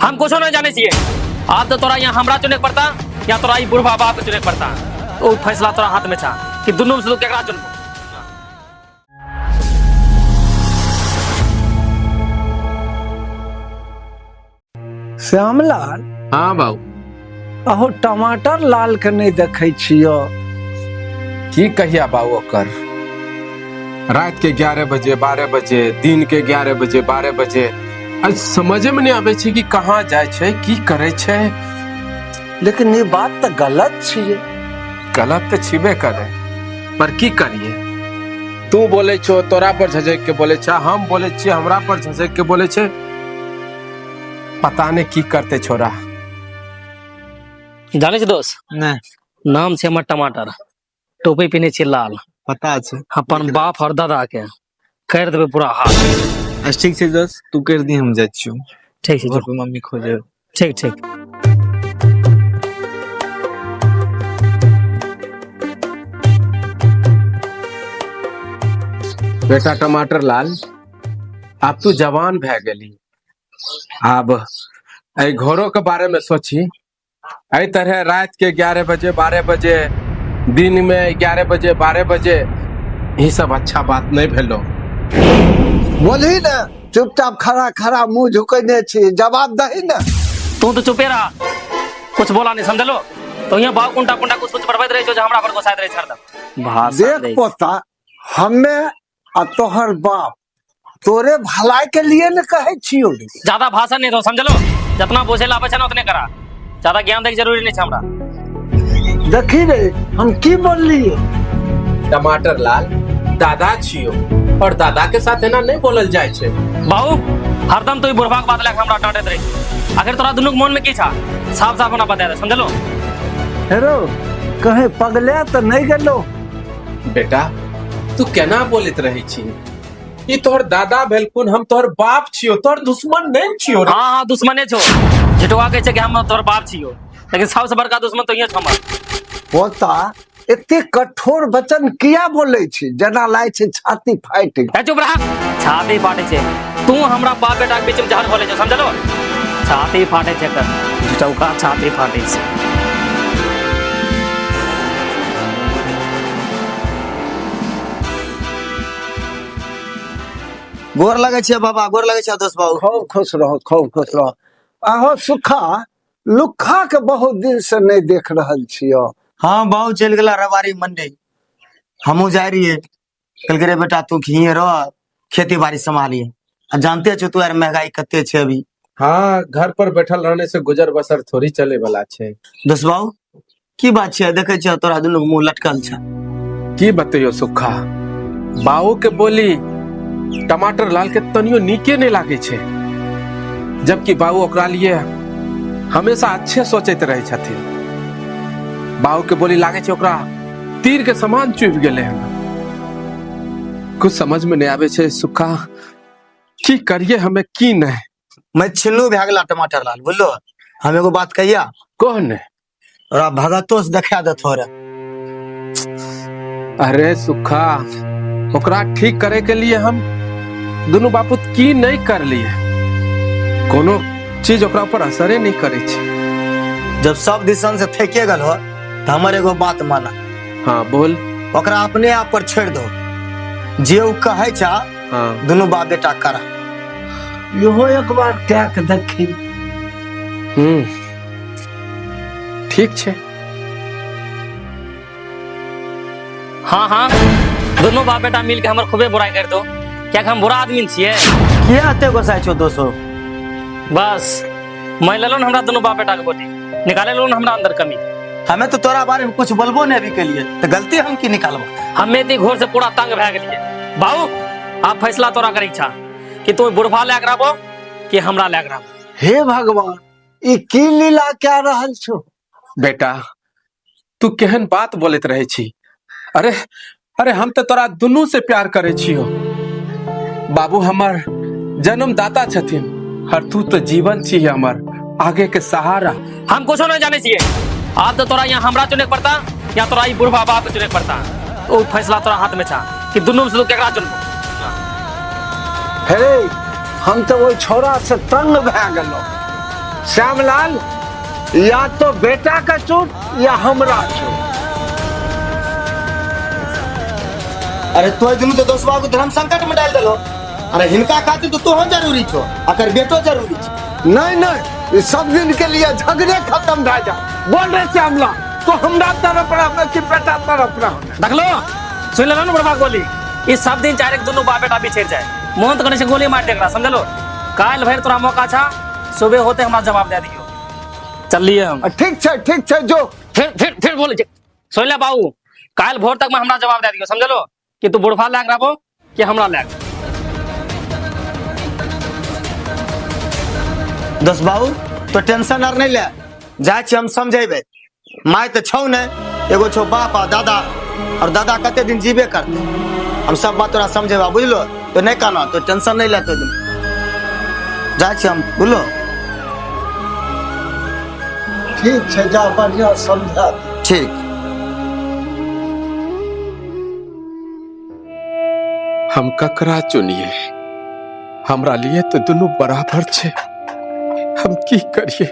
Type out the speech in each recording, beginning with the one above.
हम कुछो नहीं जाने छियै। आब तो तोरा यहाँ हमरा चुने के पड़ता या तोरा ई बुढ़वा बाप के चुने के पड़ता। ओ फैसला तोरा हाथ में छा कि दुनू में से तू केकरा चुनबो। श्यामलाल। हाँ बाबू। अहो टमाटर लाल के नहीं देखे छियो। की कहिया बाबू, ओकर रात के 11 बजे 12 बजे, दिन के 11 बजे 12 बजे, आज समझे में नहीं आवे छै कि कहाँ जाय छै, की करे छै। लेकिन ये बात तो गलत छियै। गलत तो छिबे करे, पर की करिए। तू बोले छो तोरा पर झझक के बोले छा, हम बोले छियै हमरा पर झझक के बोले छै। पता नहीं की करते छोरा। जाने छी दोस्त? नहीं। नाम छै हमर टमाटर, टोपी पिन्हे छियै लाल। पता छै। अपन बाप और दादा के कर देबै पूरा हाल। अच्छा ठीक छै दोस्त, तू कर दी, हम जाइ छियौ। ठीक छै। घर पर मम्मी खोजे। ठीक ठीक। बेटा टमाटर लाल, आब तू जवान भए गेली, आब एहि घरो के बारे में सोची। एहि तरह रात के 11 बजे 12 बजे, दिन में 11 बजे 12 बजे, ई सब अच्छा बात नहीं भेलो। बोलही ने, चुपचाप खड़ा खड़ा मुंह झुकने छी, जवाब दही ने। तू तो चुपे रहा, कुछ बोला नहीं, समझलो? तो यहाँ बाप कुंटा कुंटा कुछ कुछ पढ़बैत रहे छो, जे हमरा पर गोसाइत रहे हरदम। भाषण देख दै। पोता, हमे आ तोहर बाप तोरे भलाई के लिए ने कहै छियौ रे। ज्यादा भाषण नहीं दो, समझलो? जितना बोझे लावे छै ना उतने करा, ज्यादा ज्ञान दै के जरूरी नहीं छै हमरा। देखी रे, हम की बोललिए? टमाटर लाल दादा छियो और दादा के साथ एना नहीं बोलल जाय छै। बाबू हरदम तो ई बुढ़वा के बात लए के हमरा डांटैत रहे छै। आखिर तोरा दुनू के मन में की छा, साफ साफ हमरा बता दे, समझलो? हेरो कहीं पगले तो नहीं गेलो? बेटा तू केना बोलैत रहे छी? ई तोहर दादा भेलखुन, हम तोहर बाप छियो, तोहर दुश्मन नहीं छियो। हाँ हाँ दुश्मने छो। झिटुआ कहै छै कि हम तोहर बाप छियो, लेकिन सबसे बड़का दुश्मन तो इहे छो हमर। पोता एते कठोर वचन किया बोलै छी, जेना लागै छै छाती फाटि गेल। ए चुप रह, छाती फाटे छै। तू हमरा बाप बेटा के बीच में जहर घोले छो, समझलो? छाती फाटे छै एकर, झिटौका छाती फाटे छै। गोर लगै छै बाबा, गोर लगै छै दोस्त बाबू। खूब खुश रहो, खूब खुश रहो। आहो सुखा लुखा के बहुत दिन से नहीं देख रहल छियो। हाँ बाबू चलि गेला रवारी मंडी, हमहूँ जाय रहिए, कहलकै रे बेटा तू घिये रह, खेती बाड़ी सम्हालिए। आ जानते छो तू यार महंगाई कते छै अभी। हाँ घर पर बैठल रहने से गुजर बसर थोड़ी चले वाला छै। दोस्त बाबू की बात छै, देखै छियै तोरा दुनू के मुंह लटकल छै। की बतैयो सुखा, बाबू के बोली टमाटर लाल के तनियो नीके नहीं लागे छै, जबकि बाबू ओकरा लिए हमेशा अच्छे सोचैत रहे छथिन। बाबू के बोली लागे छै ओकरा तीर के समान चुभ गेलै हन। कुछ समझ में नहीं आवे छै सुखा, की करिए हमें की नहीं। मैं छिन्नू भए गेला टमाटर लाल, बुझलो? हम एगो बात कहिया? कह ने। ओकरा भगतो से देखा देथो रे। अरे सुखा, ओकरा ठीक करे के लिए हम दुनू बापू की नहीं कर लिए, कोनो चीज ओकरा पर असरे नहीं करे छै। जब सब दिसन से थके गेल हो तो हमर एगो बात माना। हाँ बोल। ओकरा अपने आप पर छोड़ दो, जे उ कहै छा हाँ। दुनू बाप बेटा करा। इहो एक बार कए के देखी। ठीक छै। हाँ हाँ दोनों बाप बेटा मिल के हमर खूबे बुराई कर दो, क्या हम बुरा आदमी छियै? किया एते गोसाइ छौ दोसो? बस मैं लेलो न हमरा दोनों बाप बेटा के गोटी निकाले लो न हमरा अंदर कमी। हमें तो तोरा बारे में कुछ बोलबो नहीं अभी के लिए, तो गलती हम की निकालबो? हमें ती घोर से पूरा तंग भए गेलियै। बाबू आप फैसला तोरा करै छा कि तू बुढ़वा लए के रहबो कि हमरा लए के रहबो। हे भगवान, ई की लीला कए रहल छो? बेटा तू केहन बात बोलैत रहे छी। अरे अरे हम तो तोरा दुनू से प्यार करे छियो। बाबू हमर जन्मदाता छथिन, हर तू तो जीवन छी हमर आगे के सहारा। हम कुछो नहीं जाने छियै। आब तो तोरा यहाँ हमरा चुने के पड़ता या तोरा ई बुढ़वा बाप के चुने के पड़ता। ओ फैसला तोरा हाथ में छा कि दुनू से तू केकरा चुनबो। हे हम तो ओहि छोरा से तंग भए गेलहुँ। श्यामलाल, या तो बेटा के चुन या हमरा चुन। अरे तो दुनू तो दोस्त बाबू धर्म संकट में डाल देलो। अरे हिनका खातिर तो तोहो जरूरी छो, अकर बेटो जरूरी छो। नहीं नहीं, सब दिन के लिए झगड़े खत्म भए जा। बोल रे श्यामलाल, तो हमरा तरफ रहबे कि बेटा तरफ रहबे? देखलो, सुन लेलो ने बुढ़वा गोली। ई सब दिन चाहे दुनू बाप बेटा बिछड़ जाए, मोहन तो कने से गोली मार देकरा, समझलो? काल भर तोरा मौका छा, सुबह होते हमरा जवाब दे दियो। चलिए हम। ठीक छै, ठीक छै, जो। फिर फिर फिर बोले छै। सुन ले बाबू, काल भोर तक में हमरा जवाब दे दियो, समझलो? कि तू बुढ़वा लाग रहबो कि हमरा लाग। दोस्त बाबू तो टेंशन आर नहीं ले, जाय छी हम समझेबे। My तो छौ ने, एगो छौ बाप आ दादा, और दादा कते दिन जीबे करते। हम सब बात तोरा समझेबा, बुझलो? तो नहीं कहना, तो टेंशन नहीं ले, तो दिन जाय छी हम, बुझलो? ठीक छै, जा बढ़िया समझा। ठीक। हम ककरा चुनिए? हमरा लिए तो दुनू बराबर छे। हम की करिए,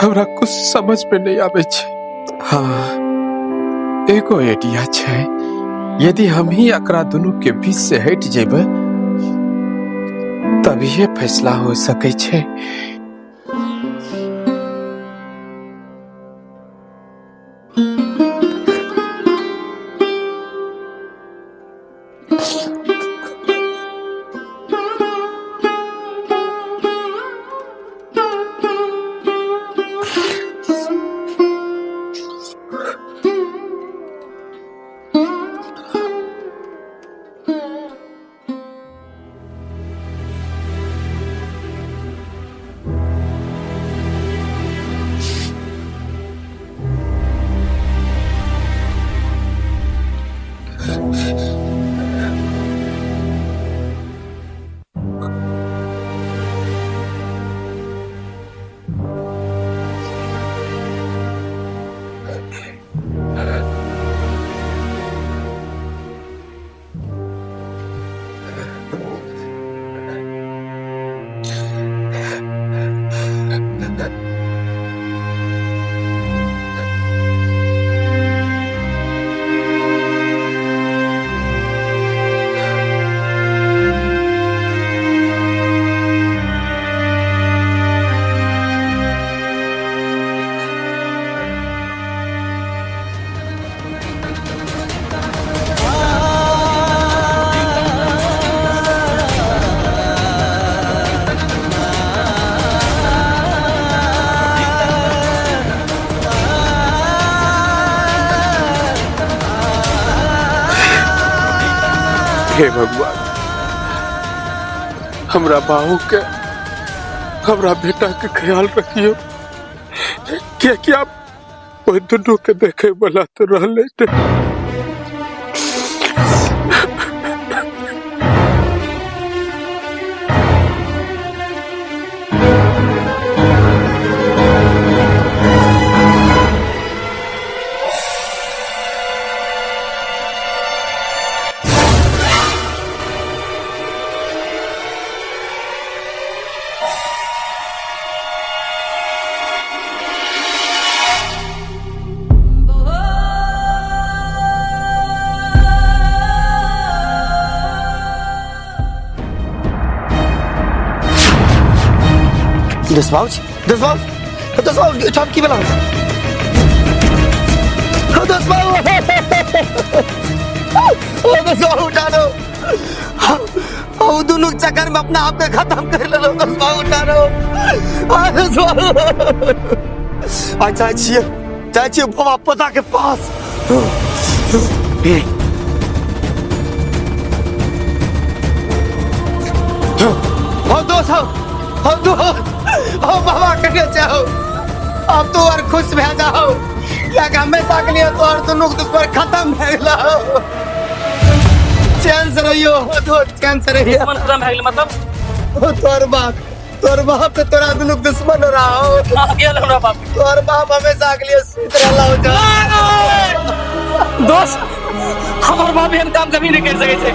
हमरा कुछ समझ में नहीं आवे छे। हाँ, एगो आइडिया छे, यदि हम ही एकरा दुनू के बीच से हट जेबै तभी फैसला हो सके छे। हे भगवान, हमरा बाबू के, हमरा बेटा के ख्याल रखियो, क्या आप ओहि दुनू के देखे वाला तो रहले नहीं। दोस्त बाबू, दोस्त बाबू, दोस्त बाबू, एहिठाम की भेल? ओ दोस्त बाबू, ओ दोस्त बाबू, उठा दो। ओ दुनू चक्कर में अपना आप के खत्म कर लेलो। दोस्त बाबू, उठा दो। आ दोस्त बाबू, आ जाइ छियै, जाइ छियै बाबा पोता के पास। हो दोस्त, हो दोस्त, हो बाबा कने जाओ, अब तो और खुश भए जाओ, कियाकि हमेशा के लिए तोहर दुनू के दुश्मन खत्म भए गेलो। चैन से रहियो दोस्त, चैन से रहियो। दुश्मन खत्म भए गेल मतलब? ओ तोहर बाप, तोहर बाप के तोरा दुनू के दुश्मन रहो। आ गेल हमरा बाप। तोहर बाप हमेशा के लिए सुति रहला हो जा। दोस्त, हमर बाप एहन काम कभी नहीं कर सके छै।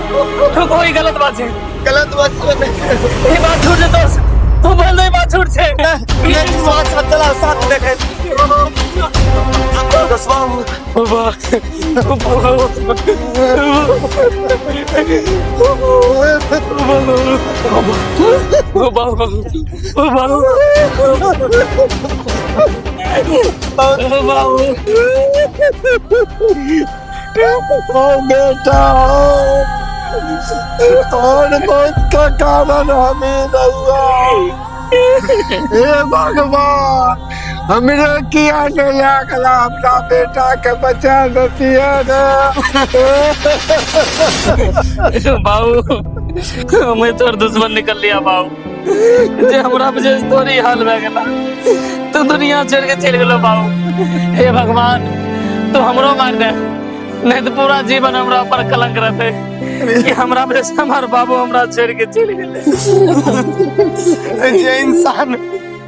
कोई गलत बात छै। गलत बात छै। ई बात झूठ छै दोस्त। तू बोल दे बात झूठ छे। नहीं, साथ साथ चला, साथ देखे दसवा। ओ बेटा, तोर मौत का कारण हमें रहुआ। हे भगवान, हमरे किया नहीं लागला, अपना बेटा के बचा देतिए रे। बाबू, हमें तोर दुश्मन निकल लिया बाबू, जे हमरा वजह से तोरी हाल भए गेला, तू दुनिया छोड़ के चलि गेलो बाबू। हे भगवान, तू हमरो मार दे, नहीं तो पूरा जीवन हमरा पर कलंक रहते कि हमरा वजह से हमार बाबू हमरा छोड़ के चलि गेले।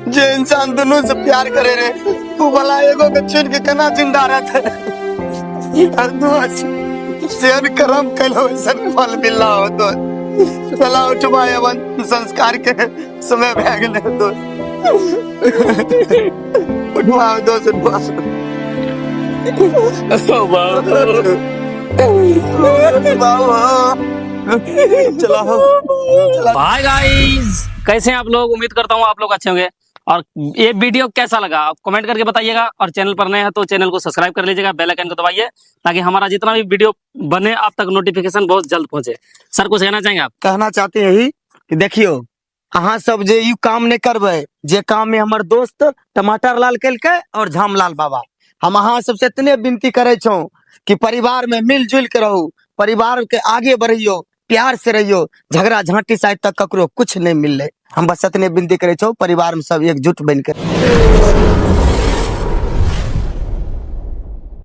जे इंसान दोनों से प्यार करे रे, उ भला एगो के चुन के केना जिंदा रहते? और दोस्त, जेहन करम कैलो वैसन फल मिलला हो दोस्त। चला उठबा, एवं संस्कार के समय भए गेलै दोस्त। उठवा दोस्त, उठवा। बाबू। बाबू, चला चला। हाय गाइस, कैसे हैं आप लोग? उम्मीद करता हूँ आप लोग अच्छे होंगे। और ये वीडियो कैसा लगा, आप कमेंट करके बताइएगा। और चैनल पर नए हैं तो चैनल को सब्सक्राइब कर लीजिएगा, बेल आइकन को दबाइए, ताकि हमारा जितना भी वीडियो बने आप तक नोटिफिकेशन बहुत जल्द पहुंचे। सर, कुछ कहना चाहेंगे आप? कहना चाहते हैं यही कि देखियो, अहाँ सब जे ई काम नहीं करबै, जे काम में हमर दोस्त टमाटर लाल केलकै और झामलाल बाबा, हम अहाँ सबसे इतने विनती करे छौं कि परिवार में मिलजुल के रहू, परिवार के आगे बढ़ियो, प्यार से रहियो। झगड़ा झांटी से आज तक ककरो कुछ नहीं मिलले। हम बस इतने विनती करे छौं, परिवार में सब एकजुट बन के।